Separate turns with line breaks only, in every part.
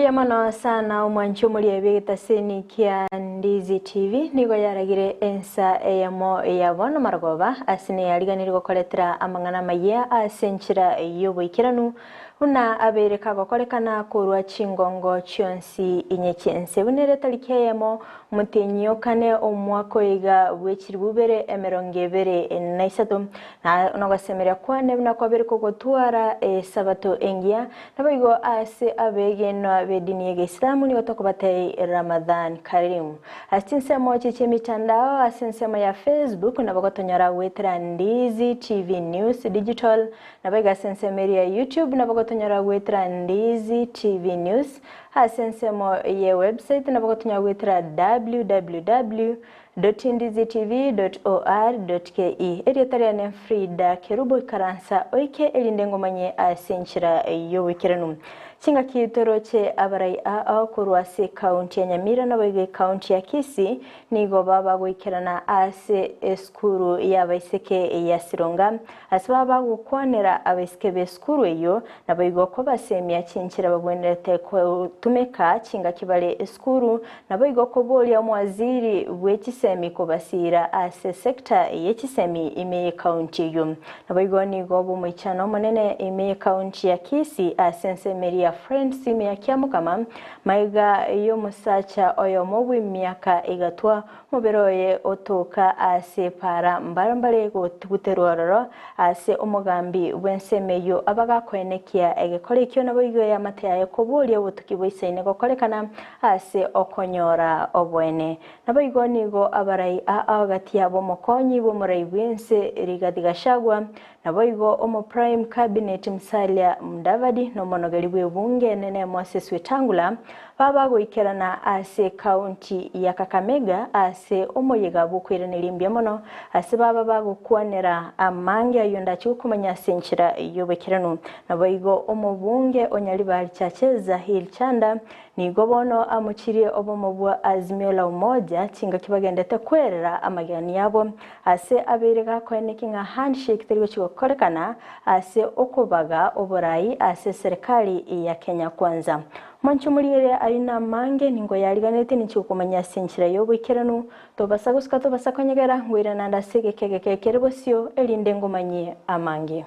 Mbuya mono sana omwanchi omoriebi egetaseni kia Ndizi TV nigo yaragire ensa eyemo ya bono marogoba ase neyariganirie gokoretera amang'ana amayia ase enchera y'oboikeranu buna abeire kagokorekana korwa chingongo chionsi inye chi'ense buna ere tariki eyemo omotienyi o kane omwaka oiga bw'echiribu ibere emerongo ebere na isato Na nogosemeria kwane buna kwabere kogotwara Esabato engiya, naboigo ase abegenwa b'edini y'Egeisilamu nigo tokobatebia Ramadhan Kareem. Ase chinsemo echi chi'emitandao, ase ensemo ya Facebook nabo gotonyora goetera Ndizi TV News Digital, naboigo ase ensemo eria ya YouTube nabo gotonyora goetera Ndizi TV News, ase ensemo ye website nabo gotonyora goetera www. Dotindizitv.or.ke Erieta riane Frida Kerubo ikaransa oike erinde ngomanye ase enchera y'oboikeranu. Chingaki toroche abarai ao korwa ase ekaunti ya Nyamira naboigo ekaunti ya Kisii nigo baba goikerana ase esukuru y'abaiseke ya Sironga ase baba bagokwanera abaiseke b'esukuru eyio naboigo kobasemia chinchera babwenerete gotumeka chingaki bare esukuru Naboigo koboria omowaziri bwe chisemi kobasiira ase sector ye chisemi ime ye county eyio. Naboigo nigo bomoichano omonene ime ye county ya Kisii ase ensemo eria ya Friends ime ya Kiamokama maiga yomosacha oyomo bw'emiaka egatwa omobere oye otoka ase epaara mbare mbare gotuguterwa ororo ase omogambi bw'ensemo eyio abagakoenekia egekora ekio naboigo eamate yaye koboria obotuki boisaine gokorekana Ase okonyora oboene. Naboigo nigo abarai aa gati yabo omokonyi bw'omorai bw'ense Rigathi Gachagua, naboigo omo Prime Cabinet Musalia Mudavadi na omonogeri bw'ebunge enene Moses Wetangula baba goikerana ase ekaunti ya Kakamega ase omoyega bw'okoiraneria mbuya mono ase baba bagokwanera amange ayio ndache gokomanya ase enchera y'oboikeranu. Naboigo omobunge o Nyaribari Chache Zahir Chanda Nigo bono amochirie obomo bwa Azimio la Umoja chingaki bagendete kwerera amagegani abo ase abeire gakoeneki ng'a handshake teri gochi gokorekana ase okobaga oborai ase eserekari ya Kenya Kwanza. Mwanche omorigereria ayio namange ningo yariganetie ninchi gokomanyia ase enchera y'oboikeranu tobasa gosuka tobasa konyegera ngoirana naende ase egeka egeke kere bosio erinde ngomanyie amange.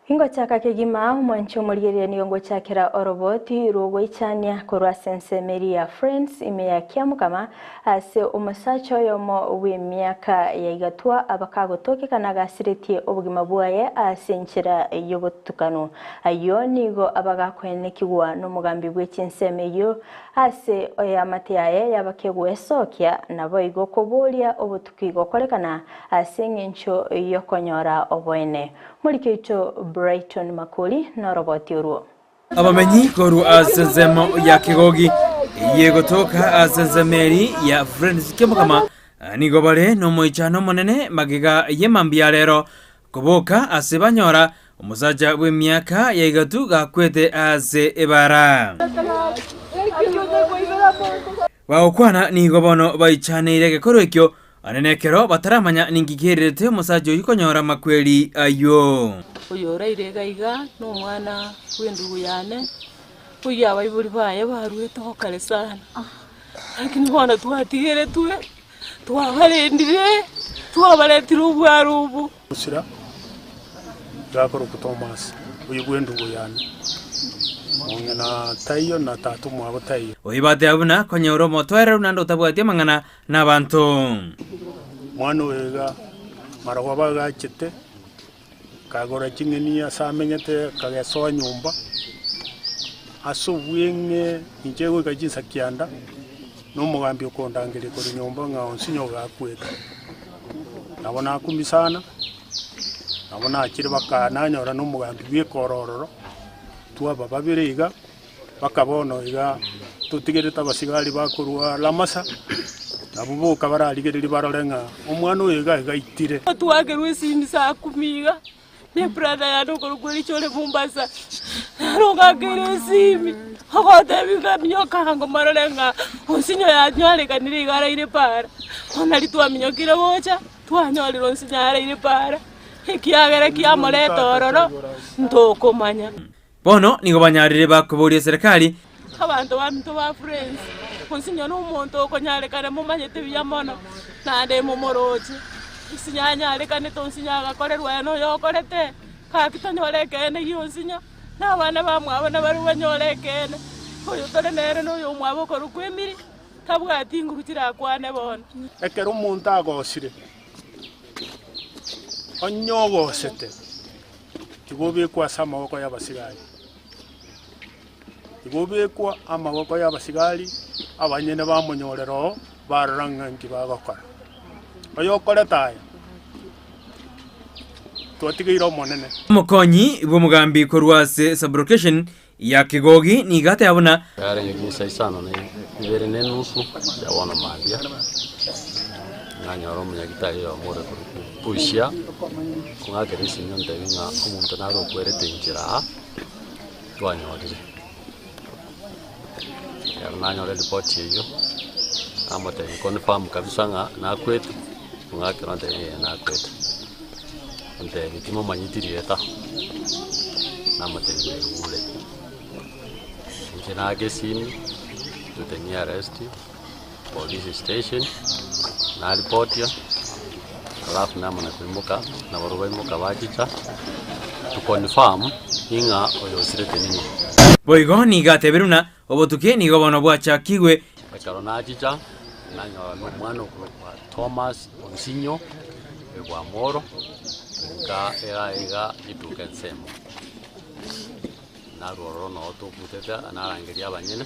Ingochaka kegima omwanche omorigereria nigo ngochakera oroboti rw'ogoichania korwa ase ensemo eria ya Friends ime ya Kiamukama ase omosacha oyomo bw'emiaka ya igatwa abakagotokekana agasiretie obogima bwaye ase enchera y'obotukanu. Ayio nigo abagakoenekigwa nomogambi bwe chinsemo eyio ase eamate yaye y'abakegwesokia, naboigo koboria obotuki gokorekana ase engencho y'okonyora oboene. Morike oito Brighton Makori noroboti orwo.
Abamenyi korwa ase ensemo ya Kegogi eyio egotoka ase ensemo eri ya Friends Kiamokama nigo bare nomoichano omonene magega y'emambia ya rero Koboka ase banyora omosacha bw'emiaka ya igatu gakwete ase ebara. Bagokwana nigo bono baichaneire egekorwa ekio, onye nekero bataramanya ninki kiererete omosacha oyio konyora amakweri ayio.
Oyo oraire iga iga nomwana bw'endugu yane, oyio abaibori baye baruete kare sana, lakini bono twatigeretwe. Twabarendire, twabaretire obwaro obo.
Gosira gakorokwa Thomas, oyo bw'endugu yane, mong'ina taiyo na tata omwabo taiyo.
Oibateba buna konya ore omotoereru naende otabwati amang'ana nabanto.
Omwana oyo iga marogoba agachete, akagora ching'eni ase amenyete, akagesoa nyomba, ase obweng'e inche goika chinsa kianda, na omogambi okondangeria korwa nyomba ng'a onsi nigo gakwete. Nabo nakumia sana, nabo nachire baka nanyora na omogambi bweka ore ororo, twaba babere iga, mpaka bono iga totigerete abasigari bakorwa Lamasa, nabwo boka bararigererie barore ng'a omwana oyo iga iga aitire.
Twakerwa esimi saa kumi iga. Ne brother yane okorokwa Ericha ore Mombasa, nere ongakeire esimi, ogotebia ng'a minyoka ango morore ng'a onsinyo yanyorekanire iga araire para. Bono nari twaminyokire gocha, twanyorire onsinyo araire para, ekiagera kiamoreta ororo, ntokomanya.
Bono nigo banyarire bakoboria eserekari.
Abanto baminto ba Friends, onsinyo nomonto okonyarekana momanyete buya mono, naende momoroche. Onsinyo anyarekanete onsinyo agakorerwa aye noyo okorete, gaki tonyore ekeene gia onsinyo, na abana bamwabo nabarabwo banyore ekeene. Oyo tore nere noyo omwabo okorokwa Emily, tabwati nguru chirakwane bono.
Ekero omonto agosire, onye ogosete, Igo obekwe ase amaboko y'abasigari. Igo obekwa amaboko y'abasigari, abanyene bamonyorera oo, barora ng'a inki bagokora. Oyokorete aya, twatigeire Omonene.
Omokonyi bw'omogambi korwa ase Sublocation ya Kegogi nigo ateba buna.
Yarenge chinsa isano na ibere na enusu chia bono mambia, nanyora omonyagitari oyomo ore korokwa Busia, ong'akera esimi ontebie ng'a omonto nare okwerete inchera aa, twanyorire. Ekero nanyora eripoti eyio, namotebia confirm kabisa ng'a nakwete, ong'akera ontebia ee nakwete. Ontebia timomanyeti rieta, namotebia naigure. Inche naaka esimi to the nearest police station, naripotia, alafu namana koimoka, nabarobwo baimoka bachicha to confirm ing'a oyo osirete ning'o.
Boigo nigo atebire buna obotuki nigo bono bwachakigwe.
Ekero nachicha, nanyora nomwana okorokwa Thomas Onsinyo Bwamoro, nka iga iga rituko ensemo. Narwo ororo noo tokutete narangeria abanyene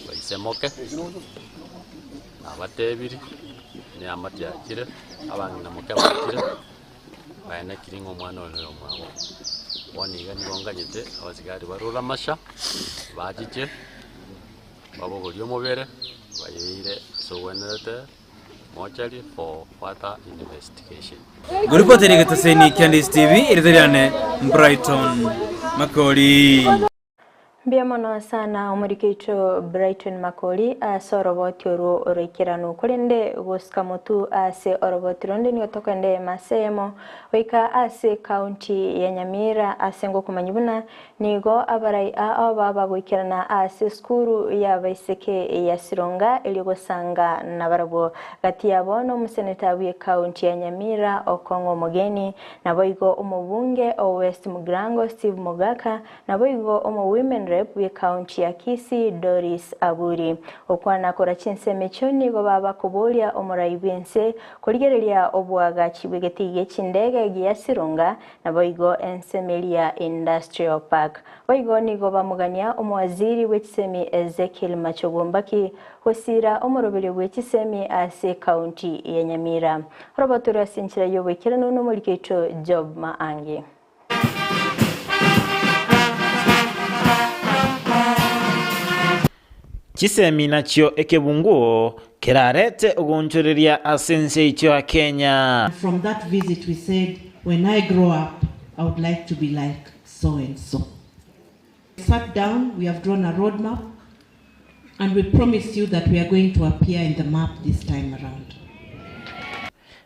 baisemoke, nabatebirie, neamate yachire, abang'ina moke bachire, baenekiri ng'a omwana oyo noyo omwabo. Bono iga nigo nganyete abasigari barure amasha, bachiche, babogorie omobere, bayeire ase ogwenerete. Mortuary for further investigation.
Ngoripotera egetoseni kia Ndisi TV, erieta riane Brighton Makori.
Mbuya mono sana omoriki oito Brighton Makori ase oroboti orwo oroikeranu. Korende gosika motu ase oroboti ronde nigo tokogenda eyemo ase eyemo goika ase county ya Nyamira ase ngokomanyia buna Nigo abarai ao baba goikerana ase esukuru y'abaiseke ya Sironga erio gosanga nabarabwo. Gati yabo nomoseneta bw'ekaunti ya Nyamira Okong'o Omogeni, naboigo omobunge o West Mugirango Steve Mogaka, naboigo omo Women Rep bw'ekaunti ya Kisii Doris Aburi. Gokwana korwa chinsemo echio nigo baba koboria omorai bw'ense korigereria oboagachi bw'egetii gie chindege gia Sironga Naboigo ensemo eria Industrial Park. Boigo nigo bamogania omowaziri bwe chisemi Ezekiel Machogu Mbaki gosiira omoroberio bwe chisemi ase ekaunti ya Nyamira. Orobato rwe ase enchera y'oboikeranu nomoriki oito Job Maangi.
Chisemi nachio ekebunguo kerarete ogoonchoreria ase ense yaito ya Kenya.
From that visit we said when I grow up I would like to be like so and so. Sat down, we have drawn a road map and we promise you that we are going to appear in the map this time around.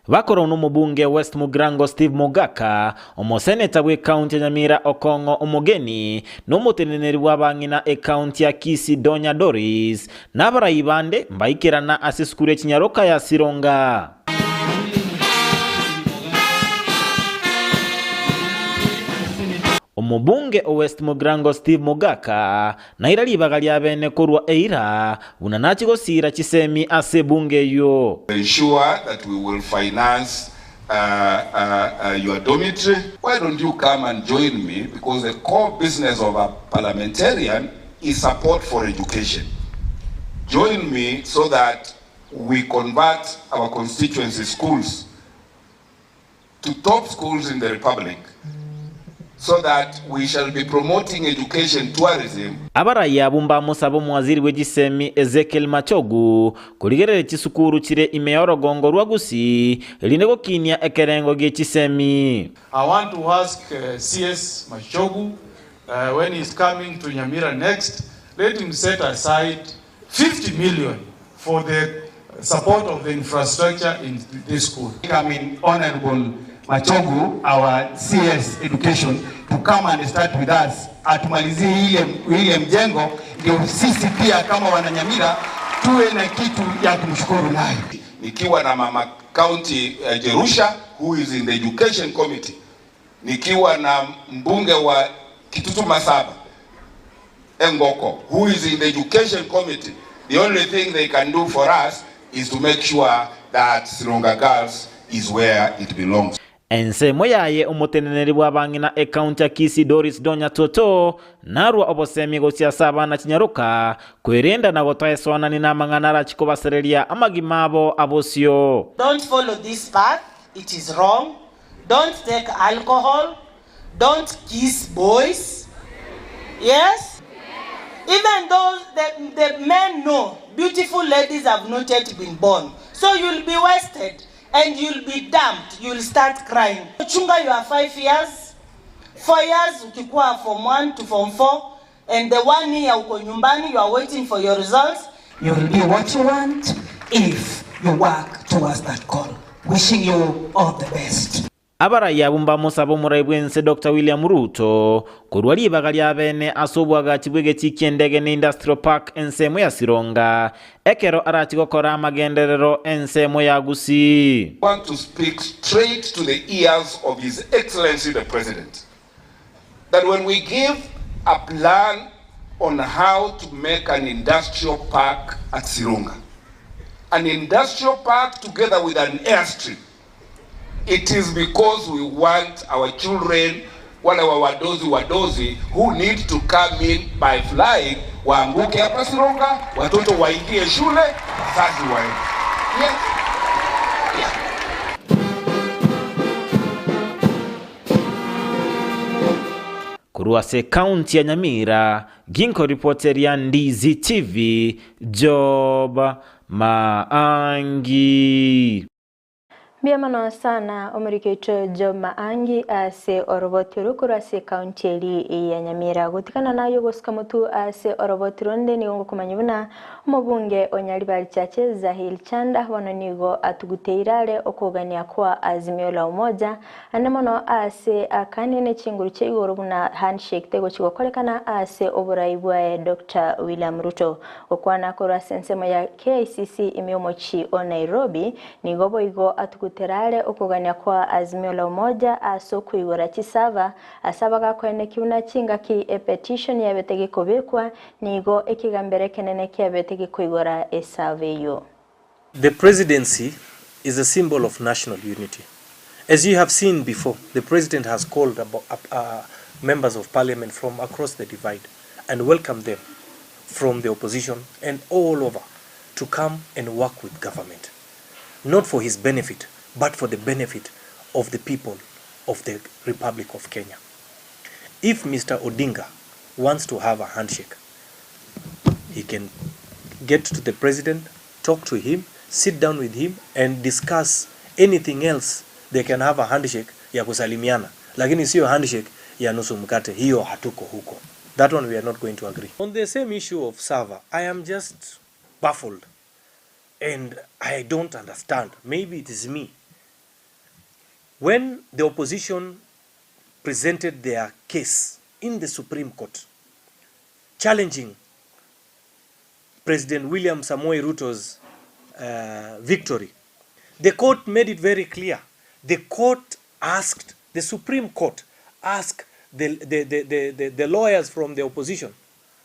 Bakorwa nomobunge West Mugirango Steve Mogaka, omoseneta bw'ekaunti ya Nyamira Okong'o Omogeni, na omoteneneri bw'abang'ina ekaunti ya Kisii Donya Doris, na abarai bande mbaikerana ase esukuru ya Chinyaroka ya Sironga. Omobunge o West Mugirango Steve Mogaka naira ribaga ria bene korwa eira buna nachie gosiira chisemi ase ebunge eyio.
Ensure that we will finance your dormitory. Why don't you come and join me because the core business of a parliamentarian is support for education. Join me so that we convert our constituency schools to top schools in the republic. So that we shall be promoting education tourism.
Abarai abwo mbamosabe omowaziri bwe chisemi Ezekiel Machogu korigereria chisukuru chire ime y'orogongo rwa Gusii erinde gokinia ekerengo gie chisemi.
I want to ask CS Machogu when he is coming to Nyamira next, let him set aside 50 million for the support of the infrastructure in this school.
Welcoming Honorable Machogu, our CS Education, to come and start with us, atumalizie ile, ile mjengo, ndio sisi pia kama wananyamira tuwe na kitu ya kumshukuru nayo.
Nikiwa na mama county Jerusha who is in the education committee, nikiwa na mbunge wa Kitutu Masaba Engoko who is in the education committee, the only thing they can do for us is to make sure that Sironga Girls is where it belongs.
Ensemo yaye omoteneneri bw'abang'ina ekaunti ya Kisii Doris Donya Toto narwa obosemi gochia ase abana chinyaroka kwerenda na gotaesoanani namang'ana arachi kobasereria amagima abo abosio.
Don't follow this path, it is wrong. Don't take alcohol. Don't kiss boys. Yes? Even though the men know beautiful ladies have not yet been born. So you'll be wasted and you'll be dumped. You'll start crying. Chunga, you are 5 years, 4 years, ukikuwa form 1 to form 4, and the 1 year uko nyumbani, you are waiting for your results.
You will be what you want if you work towards that goal. Wishing you all the best.
Abarai abwo mbamosabe omorai bw'ense Doctor William Ruto korwa ribaga ria bene ase obwagachi bw'egechii ki'endege na Industrial Park ensemo ya Sironga ekero arachi gokora amagenderero ensemo ya Gusii.
Want to speak straight to the ears of His Excellency the President that when we give a plan on how to make an industrial park at Sironga, an industrial park together with an airstrip, it is because we want our children, wale wa wadozi wadozi who need to come in by flying, waanguke hapa Sironga, watoto waingie shule, wazazi waende. Yes. Yeah.
Korwa ase ekaunti ya Nyamira, ginko ripoteria Ndizi TV, Job Maangi.
Mbuya mono sana omoriki oito Job Maangi ase oroboti oro korwa ase ekaunti eri ya Nyamira. Gotikana nayo gosuka motu ase oroboti ronde nigo ngokomanya buna omobunge o Nyaribari Chache Zahil Chanda bono nigo atuguteire are okogania kwa Azimio la Umoja ande mono ase akanene chinguru chia igoro buna handshake tegochigokorekana ase oborai bwaye Dr. William Ruto. Gokwana korwa ase ensemo ya KICC ime omochi o Nairobi nigo boigo atuguterare okogania kwa Azimio la Umoja ase okoigora chisava ase abagakoene kiuna chingaki epetition yabete gekobekwa nigo ekigambere kenene kiabete gekoigora esava eyo.
The presidency is a symbol of national unity. As you have seen before, the president has called members of parliament from across the divide and welcomed them from the opposition and all over to come and work with government. Not for his benefit, but for the benefit of the people of the Republic of Kenya. If Mr. Odinga wants to have a handshake, he can get to the president, talk to him, sit down with him and discuss anything else. They can have a handshake ya kusalimiana, lakini sio handshake ya nusu mkate. Hiyo hatuko huko. That one we are not going to agree. On the same issue of server, I am just baffled and I don't understand. Maybe it is me. When the opposition presented their case in the Supreme Court, challenging President William Samoei Ruto's victory, the court made it very clear. The court asked, the Supreme Court asked the lawyers from the opposition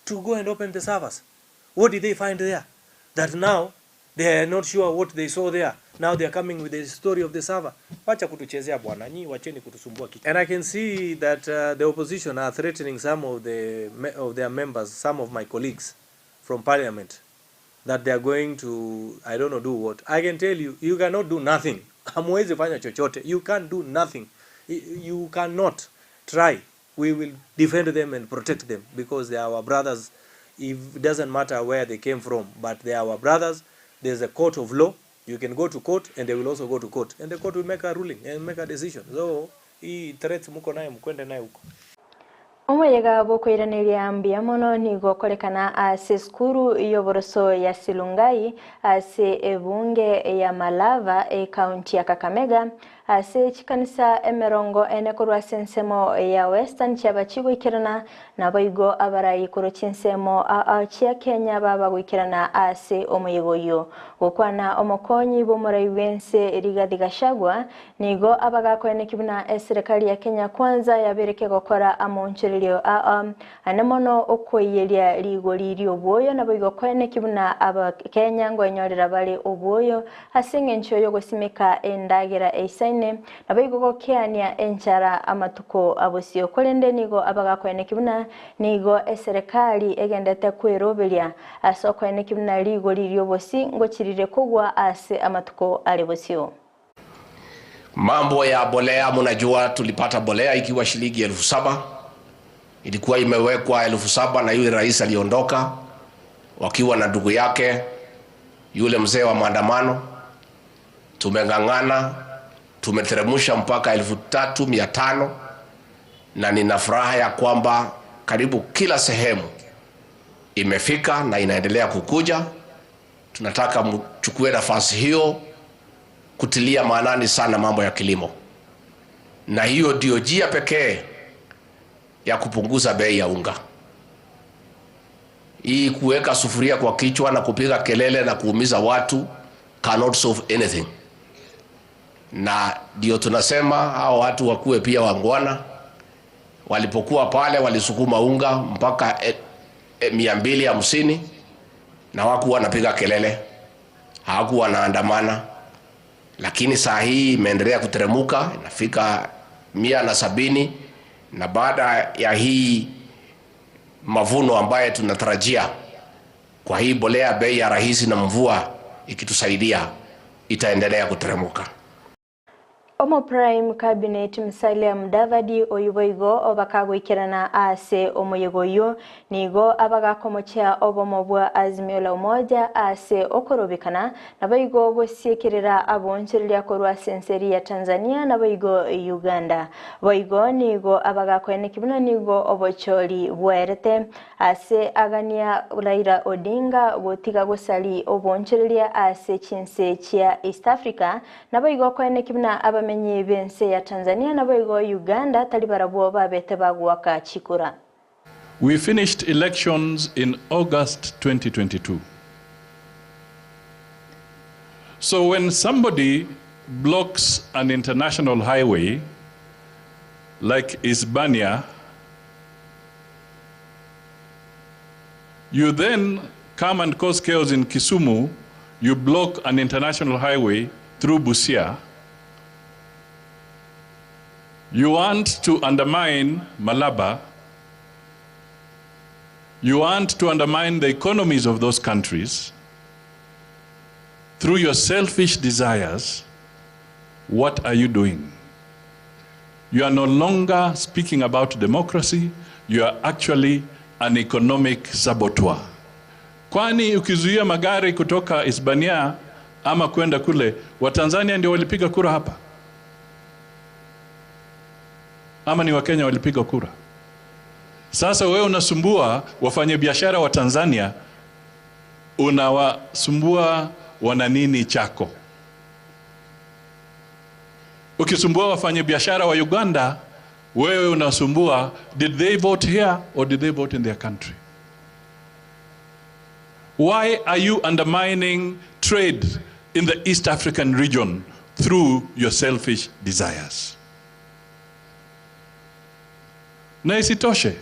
to go and open the servers. What did they find there? That now they are not sure what they saw there. Now they are coming with the story of the server. Wacha kutuchezea bwana, nyi wacheni kutusumbua kichwa. And I can see that the opposition are threatening some of the of their members, some of my colleagues from parliament, that they are going to, I don't know, do what. I can tell you, you cannot do nothing. Hamwezi fanya chochote. You can't do nothing. You cannot try. We will defend them and protect them because they are our brothers if it doesn't matter where they came from but they are our brothers there's a court of law you can go to court and they will also go to court and the court will make a ruling and make a decision so hii threats muko nayo mkwende nayo huko.
Omoyega bw'okoiraneria mbuya mono nigo okorekana ase esukuru y'oboroso ya Silungai ase ebunge ya Malava ekaunti ya Kakamega Ase chikanisa emerongo ene korwa ase ensemo ya Western chiaba chigoikerana, naboigo abarai korwa chinsemo ao chia Kenya baba goikerana ase omoyega oyio. Gokwana omokonyi bw'omorai bw'ense Rigathi Gachagua nigo abagakoeneki buna eserekari ya Kenya Kwanza yabeire kegokora amoonchorerio ao ane mono okoiyeria rigori ri'obwoyo naboigo koeneki buna abakenya ngoenyorera bare obwoyo Ase engencho y'ogosimeka endagera eisaine, naboigo gokeania enchara amatuko a bosio. Korende nigo abagakoeneki buna nigo eserekari egendete kweroberia ase okoeneki buna rigori ri'obosi ngochirire kogwa ase amatuko are bosio.
Mambo ya bolea, mnajua tulipata bolea ikiwa shilingi 7,000 ilikuwa imewekwa 7,000 na yule rais aliondoka wakiwa na ndugu yake yule mzee wa maandamano. Tumeng'ang'ana, tumeteremsha mpaka 3,500 na nina furaha ya kwamba karibu kila sehemu imefika na inaendelea kukuja. Tunataka mchukue nafasi hiyo kutilia maanani sana mambo ya kilimo, na hiyo ndio njia pekee ya kupunguza bei ya unga. Hii kuweka sufuria kwa kichwa na kupiga kelele na kuumiza watu cannot solve anything, na ndio tunasema hao watu wakuwe pia wangwana. Walipokuwa pale walisukuma unga mpaka 250 na hawakuwa wanapiga kelele, hawakuwa wanaandamana, lakini saa hii imeendelea kuteremuka inafika 170, na baada ya hii mavuno ambaye tunatarajia kwa hii bolea bei ya rahisi na mvua ikitusaidia itaendelea kuteremuka.
Omo Prime Cabinet Musalia Mudavadi oyio boigo obakagoikerana ase omoyega oyio nigo abagakomochia obomo bwa Azimio la Umoja ase okorobekana naboigo gosiekerera abonchoreria korwa ase ense eria ya Tanzania naboigo Uganda. Boigo nigo abagakoeneki buna nigo obochori bwaerete ase agania Raila Odinga gotiga gosari obonchoreria ase chinse chia East Africa Naboigo koeneki buna abamenyi b'ense ya Tanzania naboigo Uganda tari barabwo babete bagoaka chikura.
We finished elections in August 2022. So when somebody blocks an international highway like Isbania, you then come and cause chaos in Kisumu, you block an international highway through Busia. You want to undermine Malaba. You want to undermine the economies of those countries through your selfish desires. What are you doing? You are no longer speaking about democracy. You are actually an economic saboteur. Kwani ukizuia magari kutoka Hispania ama kwenda kule, Watanzania ndio walipiga kura hapa ama ni Wakenya walipiga kura? Sasa wewe unasumbua wafanyabiashara wa Tanzania, unawasumbua wana nini chako? Ukisumbua wafanyabiashara wa Uganda, wewe unasumbua. Did they vote here or did they vote in their country? Why are you undermining trade in the East African region through your selfish desires? Na isitoshe,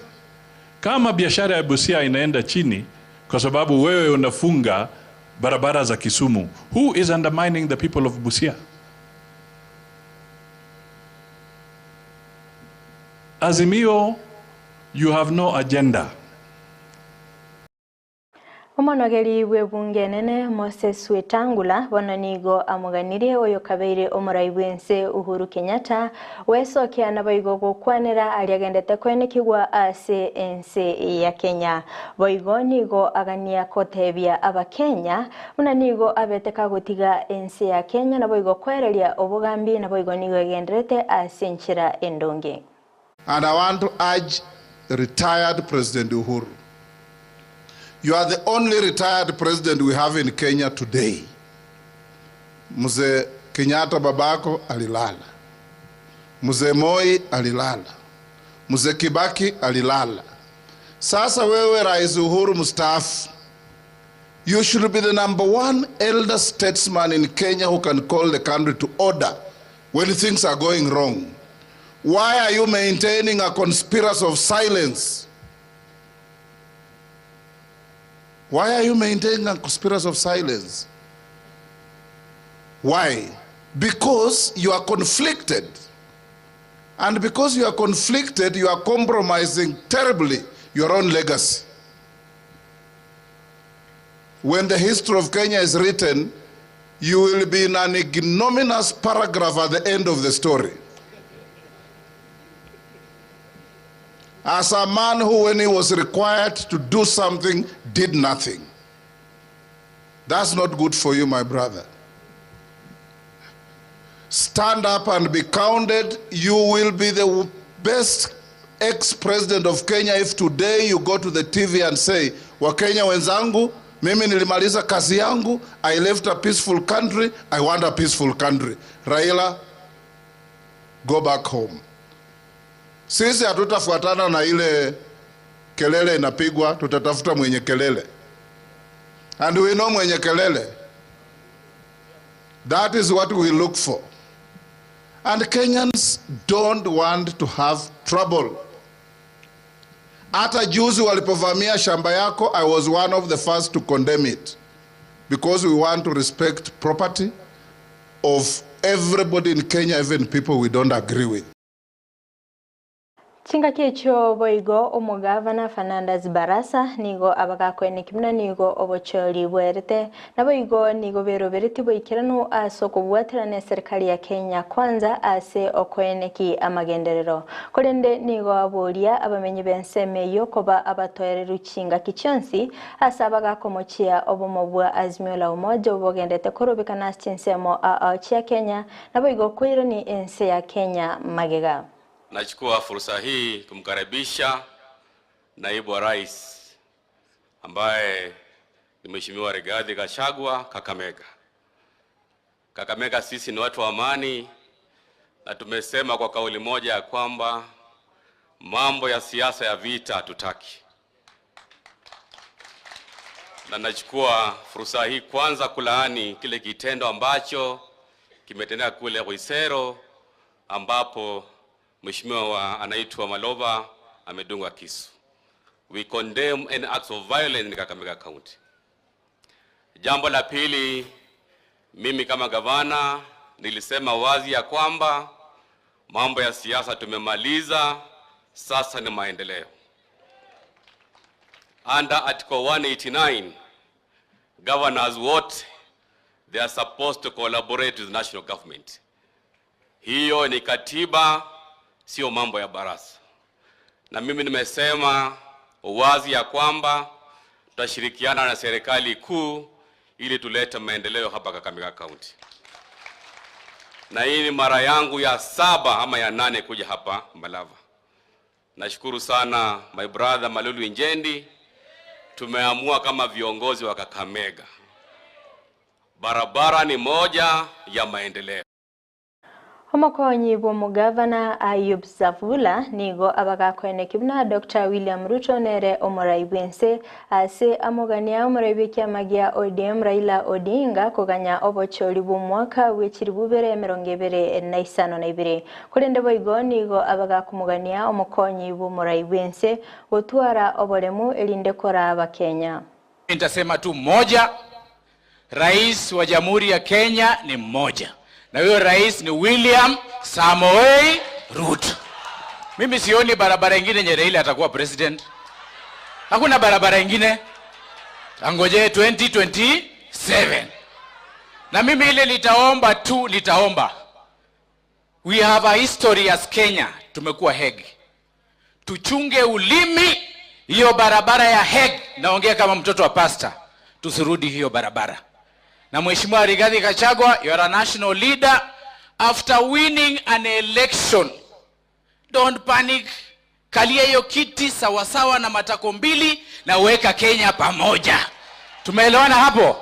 kama biashara ya Busia inaenda chini kwa sababu wewe unafunga barabara za Kisumu, who is undermining the people of Busia? Azimio, you have no agenda.
Omonogeri bw'ebunge enene Moses Wetangula bono nigo amoganirie oyokabeire omorai bw'ense Uhuru Kenyatta gwesokia naboigo gokwanera aria agendete koenekigwa ase ense ya Kenya. Boigo nigo agania kotebia abakenya buna nigo abete kagotiga ense ya Kenya naboigo koereria obogambi naboigo nigo egenderete ase enchera endonge.
And I want to urge retired President Uhuru, you are the only retired president we have in Kenya today. Mzee Kenyatta babako alilala, Mzee Moi alilala, Mzee Kibaki alilala. Sasa wewe Rais Uhuru mstaafu, you should be the number one elder statesman in Kenya who can call the country to order when things are going wrong. Why are you maintaining a conspiracy of silence? Why are you maintaining a conspiracy of silence? Why? Because you are conflicted. And because you are conflicted, you are compromising terribly your own legacy. When the history of Kenya is written, you will be in an ignominious paragraph at the end of the story. As a man who, when he was required to do something, did nothing. That's not good for you, my brother. Stand up and be counted. You will be the best ex-president of Kenya if today you go to the TV and say, Wakenya wenzangu, mimi nilimaliza kazi yangu, I left a peaceful country, I want a peaceful country. Raila, go back home. Sisi hatutafuatana na ile kelele inapigwa, tutatafuta mwenye kelele. And we know mwenye kelele. That is what we look for. And Kenyans don't want to have trouble. Hata juzi walipovamia shamba yako, I was one of the first to condemn it because we want to respect property of everybody in Kenya, even people we don't agree with.
Chingaki echio boigo omogavana Fernandes Barasa nigo abagakoeneki buna nigo obochori bwerete naboigo nigo berobereti boikeranu ase okobwaterana eserikali ya Kenya Kwanza ase okoeneki amagenderero korende nigo aboria abamenyi b'ensemo eyio koba abatoereru chingaki chionsi ase abagakomochia obomo bwa Azimio la Umoja obogendete korobekana ase chinsemo ao chia Kenya naboigo koirani ense ya Kenya magega.
Nachukua fursa hii kumkaribisha naibu wa rais ambaye ni Mheshimiwa Rigathi Gachagua Kakamega. Kakamega sisi ni watu wa amani na tumesema kwa kauli moja ya kwamba mambo ya siasa ya vita hatutaki. Na nachukua fursa hii kwanza kulaani kile kitendo ambacho kimetendeka kule Khwisero ambapo Mheshimiwa anaitwa Maloba amedungwa kisu. We condemn any acts of violence in Kakamega County. Jambo la pili, mimi kama gavana nilisema wazi ya kwamba mambo ya siasa tumemaliza, sasa ni maendeleo. Under Article 189, governors wote they are supposed to collaborate with national government. Hiyo ni katiba, sio mambo ya barasa. Na mimi nimesema wazi ya kwamba tutashirikiana na serikali kuu ili tulete maendeleo hapa Kakamega County. Na hii ni mara yangu ya saba ama ya nane kuja hapa Malava. Nashukuru sana my brother Malulu Injendi, tumeamua kama viongozi wa Kakamega, barabara ni moja ya maendeleo.
Omokonyi bwa omogavana Ayub Savula nigo abagakoeneki buna Dr. William Ruto nere omorai bwense ase amogania omorai bw'ekiama gia ODM Raila Odinga koganya obochori bw'omwaka bw'echiri bubere emerongo ebere na isano na ibere korende boigo nigo abagakomogania omokonyi bw'omorai bwense gotwara oboremu erinde kora abakenya.
Nitasema tu moja, rais wa Jamhuri ya Kenya ni mmoja, na huyo rais ni William Samoei Ruto. Mimi sioni barabara ingine yenye Raila atakuwa president. Hakuna barabara ingine. Angojee 2027. Na mimi ile nitaomba tu, nitaomba. We have a history as Kenya, tumekuwa Hague. Tuchunge ulimi, hiyo barabara ya Hague, naongea kama mtoto wa pastor, tusirudi hiyo barabara. Na Mheshimiwa Rigathi Gachagua, you are a national leader. After winning an election, don't panic. Kalia hiyo kiti sawasawa na matako mbili na weka Kenya pamoja. Tumeelewana hapo?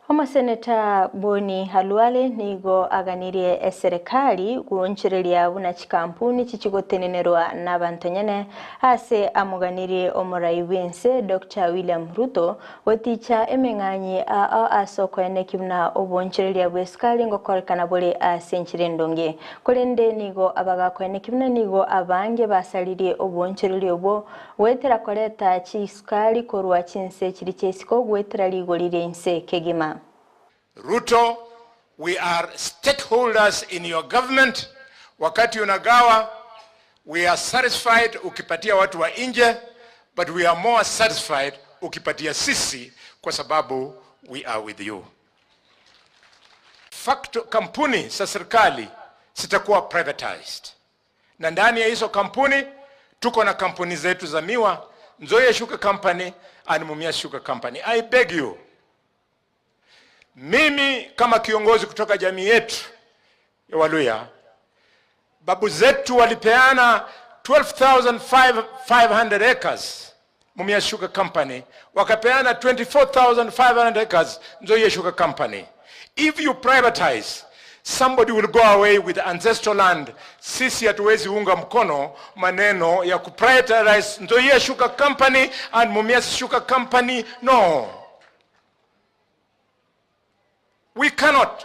Omoseneta Boni Khalwale nigo aganirie eserekari goonchoreria buna chikampuni chichigotenenerwa nabanto nyene ase amoganirie omorai bw'ense Doctor William Ruto goticha emeng'anyi ao ase okoeneki buna oboonchoreria bw'esukari ngokorekana bore ase enchera endonge. Korende nigo abagakoeneki buna nigo abange basaririe oboonchoreria obwo goetera koreta chisukari korwa chinse chiria chia isiko goetera rigori ria inse kegima.
Ruto, we are stakeholders in your government. Wakati unagawa, we are satisfied ukipatia watu wa nje, but we are more satisfied ukipatia sisi kwa sababu we are with you. Facto, kampuni za serikali zitakuwa privatized, na ndani ya hizo kampuni tuko na kampuni zetu za miwa, Nzoia Sugar Company and Mumias Sugar Company. I beg you, mimi kama kiongozi kutoka jamii yetu ya Waluya, babu zetu walipeana 12,500 acres Mumias Sugar Company, wakapeana 24,500 acres Nzoia Sugar Company. If you privatize, somebody will go away with ancestral land. Sisi hatuwezi unga mkono maneno ya kuprivatize Nzoia Sugar Company and Mumias Sugar Company. No. We cannot.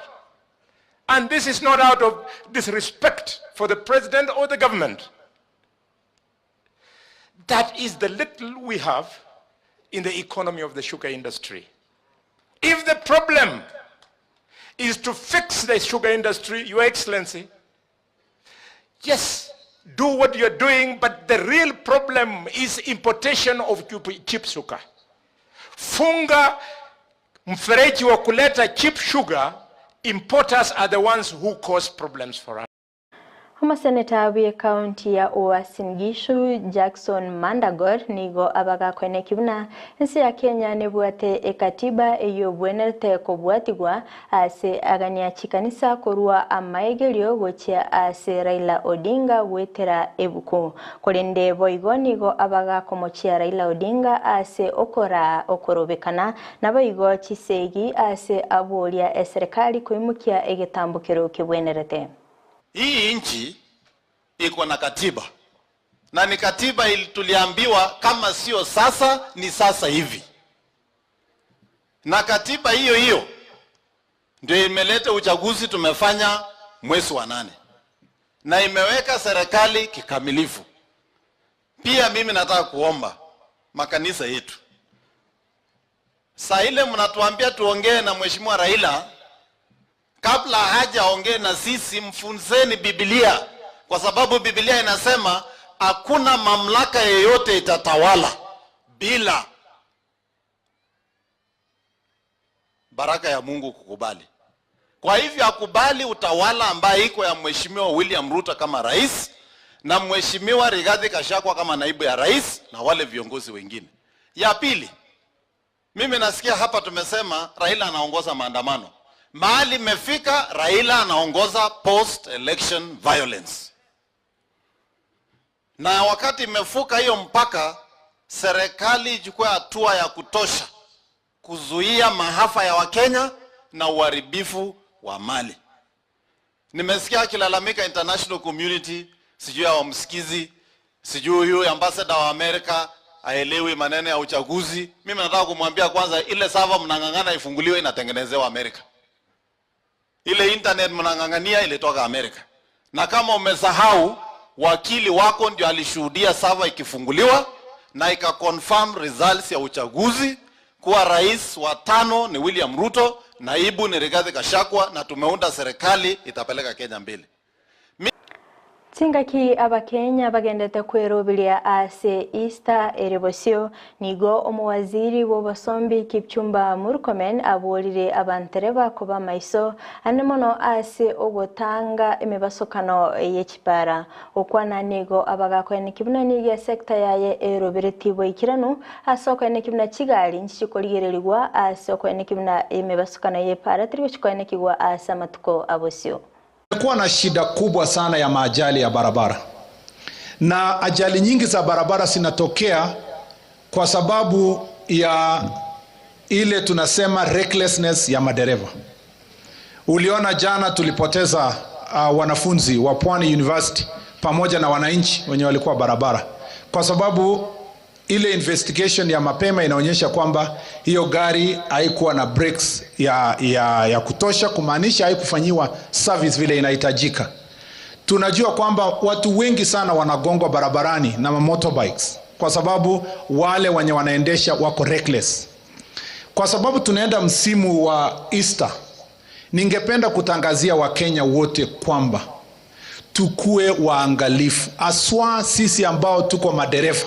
And this is not out of disrespect for the president or the government. That is the little we have in the economy of the sugar industry. If the problem is to fix the sugar industry, Your Excellency, yes, do what you're doing, but the real problem is importation of cheap sugar. Funga mfereji wa kuleta cheap sugar, importers are the ones who cause problems for us.
Omoseneta bw'ekaunti ya Uasin Gishu Jackson Mandagor nigo abagakoeneki buna ense ya Kenya nebwate ekatiba eyobwenerete kobwatigwa ase agania chikanisa korwa amaegerio gochia ase Raila Odinga goetera ebuku. Korende boigo nigo abagakomochia Raila Odinga ase okora okorobekana naboigo chisegi ase aboria eserekari koimokia egetambokero kebwenerete.
Hii nchi iko na katiba na ni katiba tuliambiwa kama sio sasa ni sasa hivi, na katiba hiyo hiyo ndio imeleta uchaguzi tumefanya mwezi wa nane na imeweka serikali kikamilifu. Pia mimi nataka kuomba makanisa yetu, saa ile mnatuambia tuongee na Mheshimiwa Raila, kabla hajaongee na sisi, mfunzeni Biblia, kwa sababu Biblia inasema hakuna mamlaka yeyote itatawala bila baraka ya Mungu kukubali. Kwa hivyo akubali utawala ambaye iko ya Mheshimiwa William Ruto kama rais na Mheshimiwa Rigathi Gachagua kama naibu ya rais na wale viongozi wengine. Ya pili, mimi nasikia hapa tumesema Raila anaongoza maandamano. Mahali imefika, Raila anaongoza post election violence, na wakati imefuka hiyo mpaka, serikali ichukue hatua ya kutosha kuzuia maafa ya Wakenya na uharibifu wa mali. Nimesikia akilalamika international community, sijui hawamsikizi, sijui huyu ambassador wa Amerika haelewi maneno ya uchaguzi. Mimi nataka kumwambia kwanza, ile server mnang'ang'ana ifunguliwe inatengenezewa Amerika. Ile internet mnang'ang'ania ilitoka Amerika. Na kama umesahau, wakili wako ndio alishuhudia server ikifunguliwa na ikaconfirm results ya uchaguzi kuwa rais wa tano ni William Ruto, naibu ni Rigathi Gachagua, na tumeunda serikali itapeleka Kenya mbele.
Chingaki Abakenya bagendete kweroberia ase Easter ere bosio, nigo omowaziri bw'obosombi Kipchumba Murkomen aborire abantereba koba maiso ane mono ase ogotanga emebasokano ye chipara. Gokwana nigo abagakoeneki buna nigo esecta yaye eroberetie boikeranu ase okoeneki buna chigari nchichikorigererigwa ase okoeneki buna emebasokano y'epara teri gochikoenekigwa ase amatuko abosio.
Kumekuwa na shida kubwa sana ya maajali ya barabara, na ajali nyingi za barabara zinatokea kwa sababu ya ile tunasema recklessness ya madereva. Uliona jana tulipoteza uh, wanafunzi wa Pwani University pamoja na wananchi wenye walikuwa barabara, kwa sababu ile investigation ya mapema inaonyesha kwamba hiyo gari haikuwa na brakes ya, ya, ya kutosha, kumaanisha haikufanyiwa service vile inahitajika. Tunajua kwamba watu wengi sana wanagongwa barabarani na motorbikes kwa sababu wale wenye wanaendesha wako reckless. Kwa sababu tunaenda msimu wa Easter, ningependa kutangazia Wakenya wote kwamba tukue waangalifu, aswa sisi ambao tuko madereva,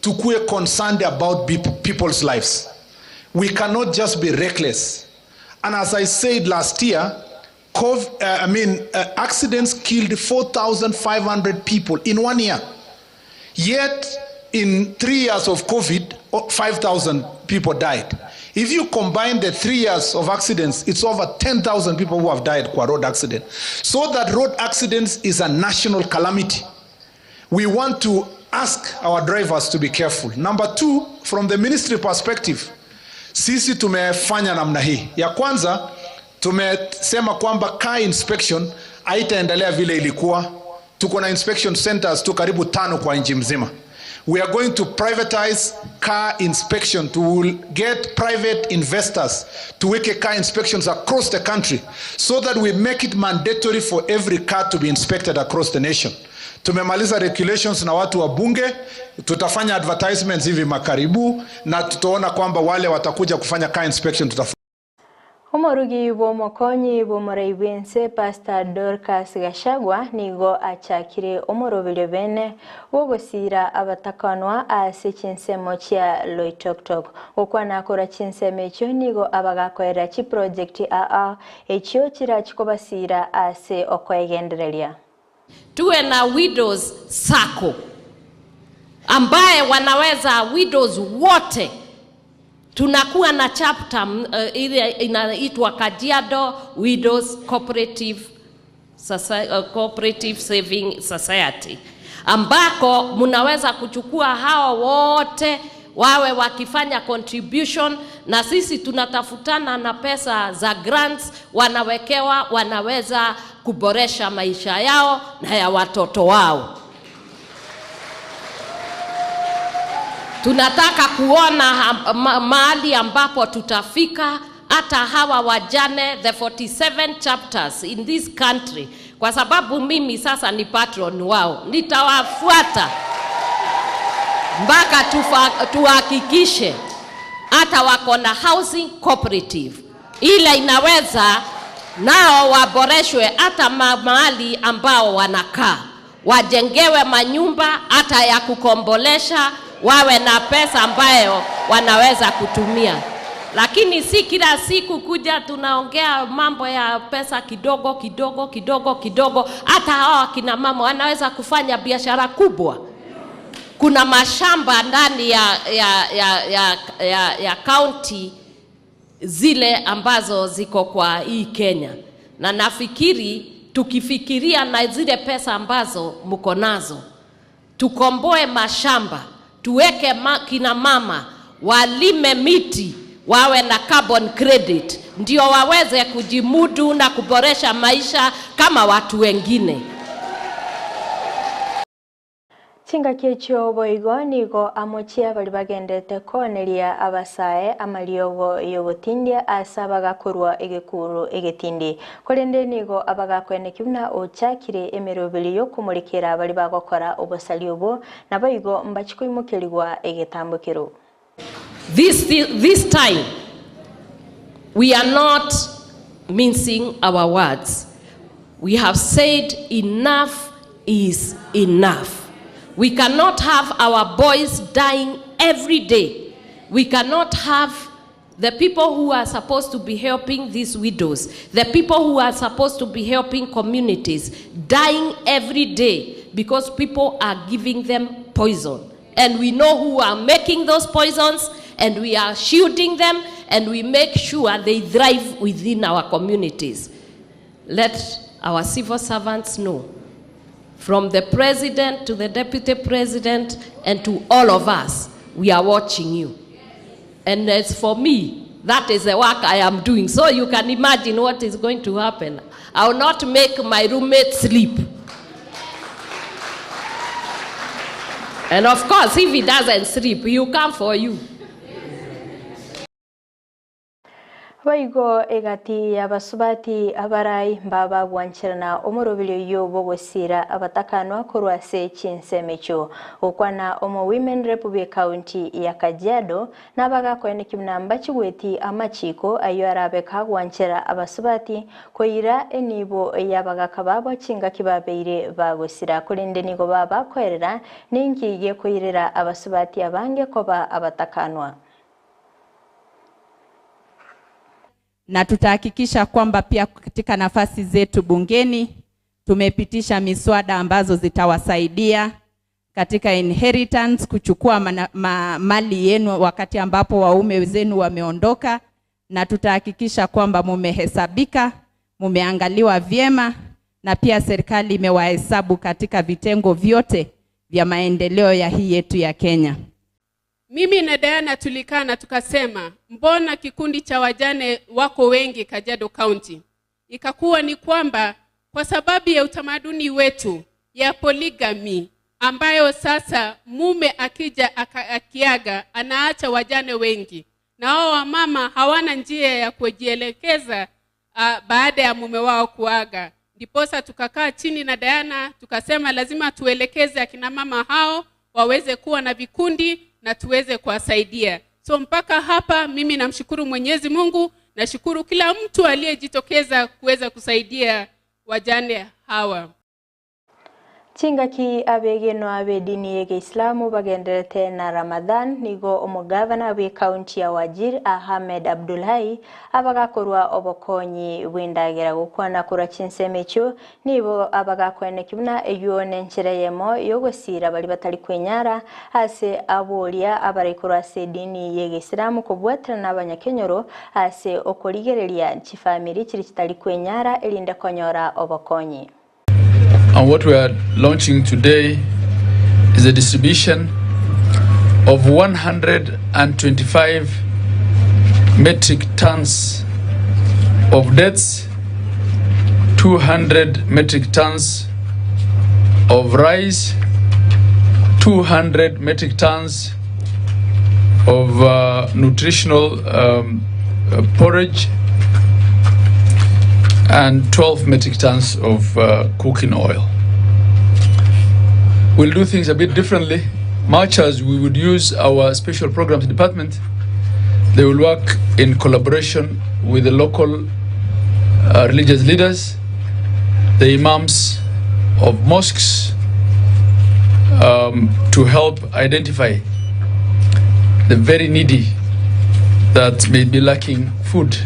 tukue concerned about people's lives. We cannot just be reckless. And as I said last year, COVID, uh, I mean, uh, accidents killed 4,500 people in one year. Yet, in three years of COVID, 5,000 people died. If you combine the three years of accidents, it's over 10,000 people who have died kwa road accident. So that road accidents is a national calamity. We want to ask our drivers to be careful. Number two, from the ministry perspective, sisi tumefanya namna hii. Ya kwanza tumesema kwamba car inspection haitaendelea vile ilikuwa. Tuko na inspection centers tu karibu tano kwa nchi mzima. We are going to privatize car inspection to get private investors to weke car inspections across the country so that we make it mandatory for every car to be inspected across the nation. Tumemaliza regulations na watu wa bunge, tutafanya advertisements hivi makaribu na tutaona kwamba wale watakuja kufanya car inspection tutafanya
Omorugi bw'omokonyi bw'omorai bw'ense Pastor Dorcas Gachagua nigo achakire omoroberio bene bw'ogosiira abatakanwa ase chinsemo chia Loitoktok. Gokwana akora chinsemo echio nigo abagakoera chiproject aa echio chirachikobasiira ase okoegendereria.
Tuwe na widows sacco ambaye wanaweza widows wote tunakuwa na chapter uh, ile inaitwa Kajiado Widows Cooperative, Soci uh, Cooperative Saving Society ambako mnaweza kuchukua hao wote wawe wakifanya contribution, na sisi tunatafutana na pesa za grants, wanawekewa, wanaweza kuboresha maisha yao na ya watoto wao. Tunataka kuona ma mahali ambapo tutafika hata hawa wajane the 47 chapters in this country, kwa sababu mimi sasa ni patron wao, nitawafuata mpaka tuhakikishe hata wako na housing cooperative ile inaweza nao waboreshwe hata mahali ambao wanakaa, wajengewe manyumba hata ya kukombolesha, wawe na pesa ambayo wanaweza kutumia. Lakini si kila siku kuja tunaongea mambo ya pesa kidogo kidogo kidogo kidogo. Hata hawa wakina mama wanaweza kufanya biashara kubwa. Kuna mashamba ndani ya, ya, ya, ya, ya, ya county zile ambazo ziko kwa hii Kenya, na nafikiri tukifikiria na zile pesa ambazo mko nazo, tukomboe mashamba, tuweke ma, kina mama walime miti, wawe na carbon credit, ndio waweze kujimudu na kuboresha maisha kama watu wengine.
Chingaki echio boigo nigo amochia bari bagendete kooneria abasae amariogo yogotindia ase abagakorwa egekuro egetindi korende nigo abagakweneki buna ochakire emeroberi yokomorekera bari bagokora obosari obo naboigo mbachikoimokerigwa egetambokero.
This, this time, we are not mincing our words. We have said enough is enough. We cannot have our boys dying every day. We cannot have the people who are supposed to be helping these widows, the people who are supposed to be helping communities, dying every day because people are giving them poison. And we know who are making those poisons, and we are shielding them, and we make sure they thrive within our communities. Let our civil servants know, from the president to the deputy president and to all of us, we are watching you. And as for me, that is the work I am doing. So you can imagine what is going to happen. I will not make my roommate sleep. And of course, if he doesn't sleep, he will come for you.
Boigo egati y'abasubati abarai mbabagwancherana omoroberio oyio bw'ogosiira abatakanwa korwa ase chinsemo echio. Gokwana omo Women Rep bw'ecounty ya Kajiado nabagakoenekia buna mbachigweti amachiko ayio arabe kagwanchera abasubati koira enibo y'abagaka babo chingaki babeire bagosira korende nigo babakoerera ninki gekoirera abasubati abange koba abatakanwa.
Na tutahakikisha kwamba pia katika nafasi zetu bungeni tumepitisha miswada ambazo zitawasaidia katika inheritance, kuchukua mali yenu wakati ambapo waume zenu wameondoka, na tutahakikisha kwamba mumehesabika, mumeangaliwa vyema, na pia serikali imewahesabu katika vitengo vyote vya maendeleo ya hii yetu ya Kenya.
Mimi na Diana tulikaa na tukasema, mbona kikundi cha wajane wako wengi Kajiado County? Ikakuwa ni kwamba kwa sababu ya utamaduni wetu ya polygamy, ambayo sasa mume akija akiaga anaacha wajane wengi, na wao wamama hawana njia ya kujielekeza baada ya mume wao kuaga. Ndiposa tukakaa chini na Diana tukasema lazima tuelekeze akina mama hao waweze kuwa na vikundi na tuweze kuwasaidia. So mpaka hapa mimi namshukuru Mwenyezi Mungu, nashukuru kila mtu aliyejitokeza kuweza kusaidia wajane hawa.
Chingaki abegeno abe dini ya Kiislamu bagenderete na Ramadhan nigo omugavana bwe county ya Wajir Ahmed Abdulhai abagakorwa obokonyi bw'endagera gokwana kura chinsemo echio nibo abagakweneki buna eywo nenchera yemo yogosira bari batari kwenyara ase aboria abaraikorwa ase edini ya Kiislamu kobwatana n'abanyakenyoro ase okorigereria chifamiri chiri chitari kwenyara erinde konyora obokonyi.
And what we are launching today is a distribution of 125 metric tons of dates, 200 metric tons of rice, 200 metric tons of nutritional porridge, and 12 metric tons of cooking oil. We'll do things a bit differently. Much as we would use our special programs department, they will work in collaboration with the local religious leaders, the imams of mosques, to help identify the very needy that may be lacking food.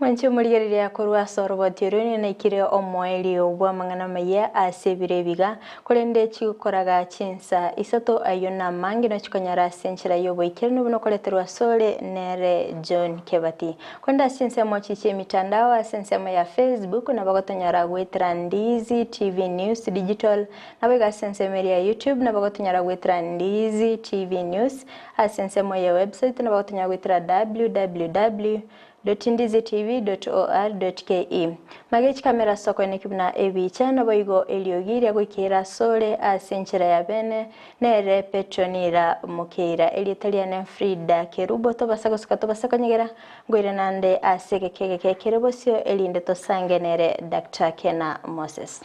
Mwanche omorigereria korwa ase oroboti orio naikire omoerio bw'amang'ana maya ase ebiro ebiga korende chikoraga chinsa isato ayo na mange nachikonyora ase enchera y'oboikeranu buna okoreterwa sore nere John Kebati korende ase ensemo chiche emitandao ase ensemo ya Facebook nabo gotonyora gwetera Ndizi TV News Digital nabo iga ase ensemo eria ya YouTube nabo gotonyora gwetera Ndizi TV News ase ensemo ya website nabo gotonyora gwetera www.ndizitv.or.ke Magechi kamera soko nekibuna ebicha naboigo eriogi goikera asore ase enchera ya bene nere Petronira Mukeira erietariane Frida Kerubo tobasa gosuka tobasa konyegera ngoire nande ase gekegeke kerebosio erinde tosange nere Dr. Kena Moses.